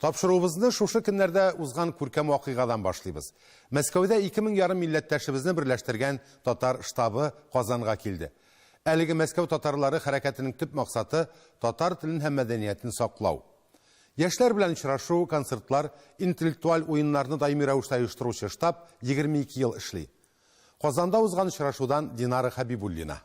Тапшыруыбызны шушы көннәрдә узган күркәм вакыйгадан башлыйбыз. Мәскәүдә 2000 ярым милләттәшебезне берләштергән татар штабы Казанга килде. Әлеге Мәскәү татарлары хәрәкәтенең төп максаты, татар телен һәм мәдәниятен саклау. Яшьләр белән очрашу, концертлар, интеллектуаль уеннарны даими рәвештә оештыручы штаб 22 ел эшли. Казанда узган очрашудан Динара Хәбибуллина.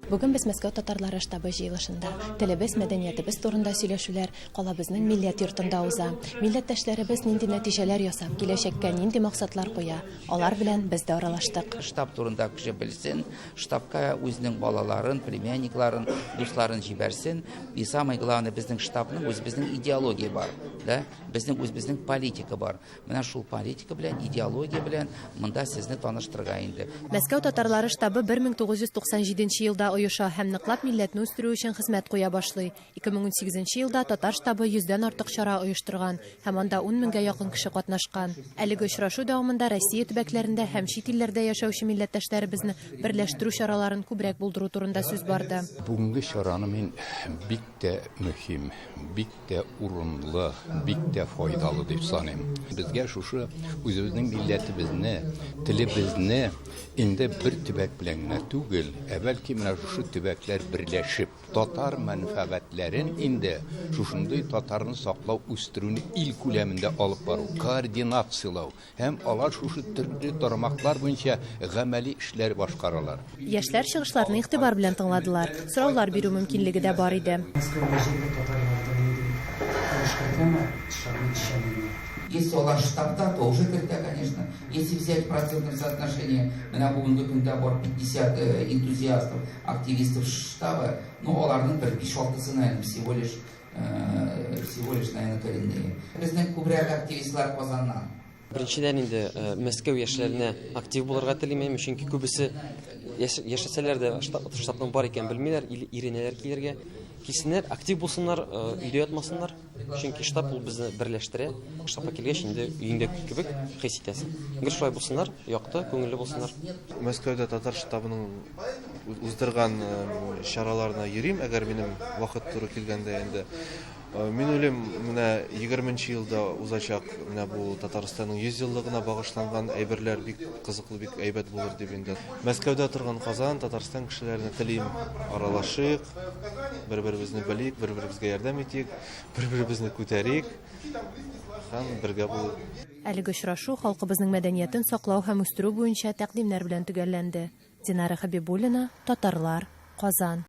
Бүген без Мәскәү татарлары штабы җыелышында. Телебез, мәдәниятебез турында сөйләшүләр калабызның милләт йортында уза. Милләттәшләребез нинди нәтиҗәләр ясап, киләчәккә нинди максатлар куя, алар белән без дә аралаштык. Штаб турында кеше белсен, штабка үзенең балаларын, племянникларын, дусларын җибәрсен. И самое главное, безнең штабның үзебезнең идеология бар, да? Безнең үзебезнең политика бар. Менә шул политика белән, идеология белән монда сезне таныштырырга инде. Мәскәү татарлары штабы 1997 елда оеша һәм ныклап милләтне үстерү өчен хезмәт куя башлый. 2018 елда татар штабы йөздән артык чара оештырган һәм анда ун меңгә якын кеше катнашкан. Әлеге очрашу дәвамында Россия төбәкләрендә һәм чит илләрдә яшәүче милләттәшләребезне берләштерү чараларын күбрәк булдыру турында сүз барды. Бүгенге чараны мин бик тә мөһим, бик тә урынлы, бик тә файдалы дип саныйм. Безгә шушы үзебезнең милләтебезне, телебезне инде бер төбәк белән генә түгел, ә бәлки менә шушы төбәкләр берләшеп, татар мәнфәгатьләрен инде шушындый татарны саклау, үстерүне ил күләмендә алып бару, координацияләү, Һәм алар шушы төрле тармаклар буенча гамәли эшләр башкаралар. Яшьләр чыгышларны игътибар белән тыңладылар. Сораулар бирү мөмкинлеге дә бар иде. Мәскәүдә җирле татарлар да нинди өлеш кертәме штабның эшчәнлегенә? Если алар штабта, то уже кертә, конечно. Если взять в процентном соотношении, менә бүгенге көндә бар 50 энтузиастов, активистов штаба, ну аларның бер биш-алтысы, наверное, всего лишь Всего лишь, наверное, коренные. Безнең күбрәк активистлар Казаннан. Беренчедән инде Мәскәү яшьләренә актив булырга телим, чөнки күбесе яшәсәләр дә штабның бар икәнен белмиләр или иренәләр килергә. Килсеннәр, актив булсыннар, өйдә ятмасыннар. Чөнки штаб ул безне берләштерә. Штабка килгәч инде өеңдә кебек хис итәсең. Гел шулай булсыннар, якты, күңелле булсыннар. Мәскәүдә татар штабының уздырган чараларына йөрим, әгәр минем вакыт туры килгәндә инде. Мин уйлыйм, менә 20 елда узачак менә бу Татарстанның 100 еллыгына багышланган әйберләр бик кызыклы, бик әйбәт булыр дип инде. Мәскәүдә торган Казан, Татарстан кешеләренә телим, аралашыйк, бер-беребезне белик, бер-беребезгә ярдәм итик, бер-беребезне күтәрик һәм бергә булыйк. Әлеге очрашу халкыбызның мәдәниятен саклау һәм үстерү буенча тәкъдимнәр белән төгәлләнде. Динара Хәбибуллина, Татарлар, Казан.